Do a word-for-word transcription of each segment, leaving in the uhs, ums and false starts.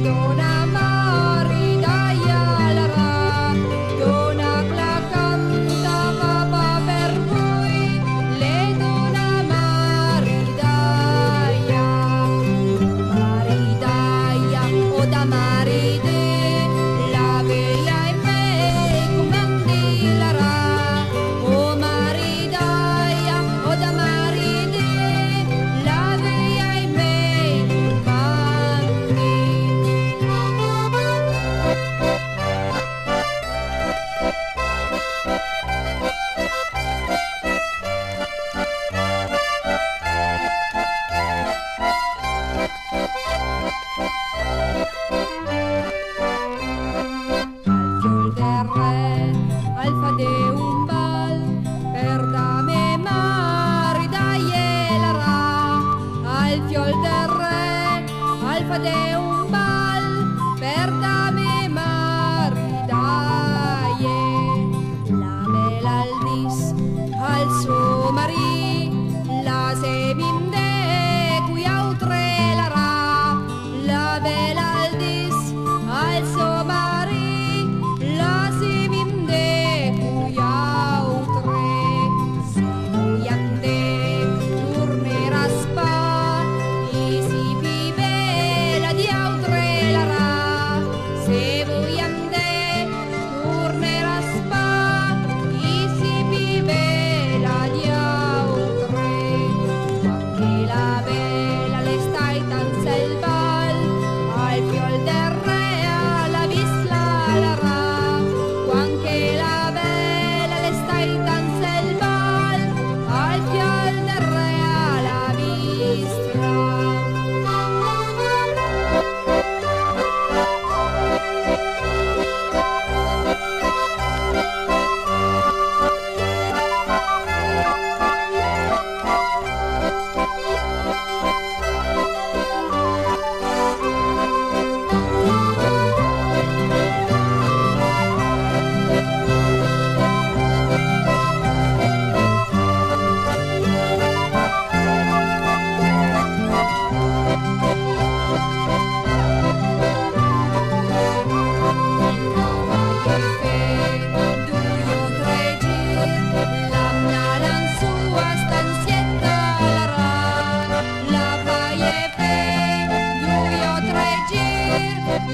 Dona maridaia la ra, dona ch'a la canta, a fa pa për vui, l'é dona maridaia. Maridaia, ò da maridé, la veuj mej, coma an di la ra. Ò maridaia, ò da maridé, la veuj mej, coma an di. Al fiol dël re, al fadé un bal, për dame maridaie la ra. Al fiol dël re, al fadé un bal, për dame maridaie. La bela al dis al so marì: «Lasseme andé coj àutre la ra». La bela al dis al so marì: «Lasseme andé coj àutre. Se veuj andé, torneras pa, isi pì bela dj'àutre la ra. Se veuj andé, torneras pa, isi pì bela dj'àutre». Quand che la bela l'é staita an sël bal, al fiol dël re a l'ha vist la ra. Quand che la bela l'é staita an sël bal, al fiol dël re a l'ha vist la. Doi o tre gir, l'ha 'mnala an soa stansieta la ra. L'ha faje fé doi o tre gir,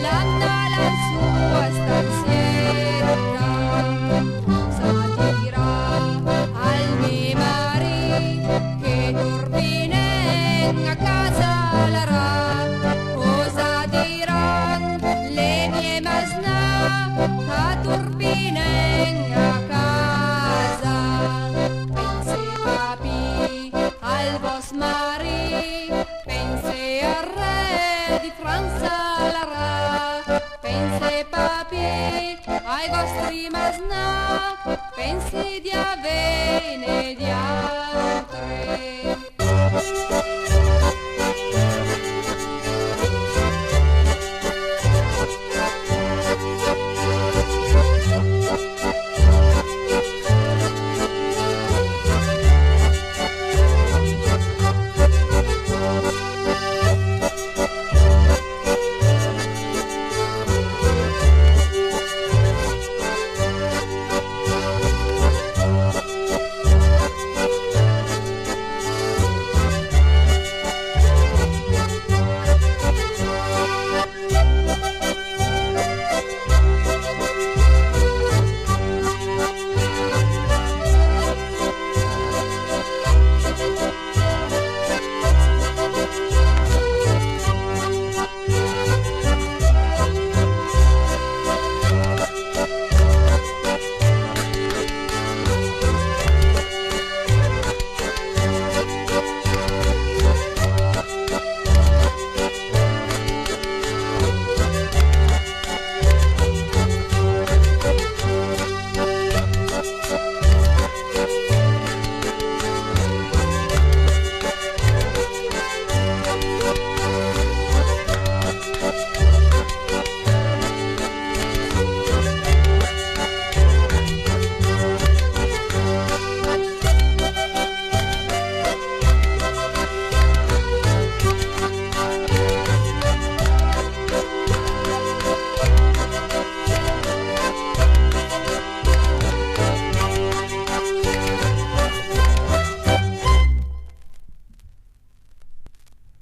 l'ha 'mnala an soa stansieta. Sa dirà al me marì che torpinen a casa la ra. Cosa diran le mie masnà, a torpinen a casa? Pense pa pì al vòst marì, pense al re di Fransa la ra. Pense pa pì ai vòstri masnà, pense di avèine djà.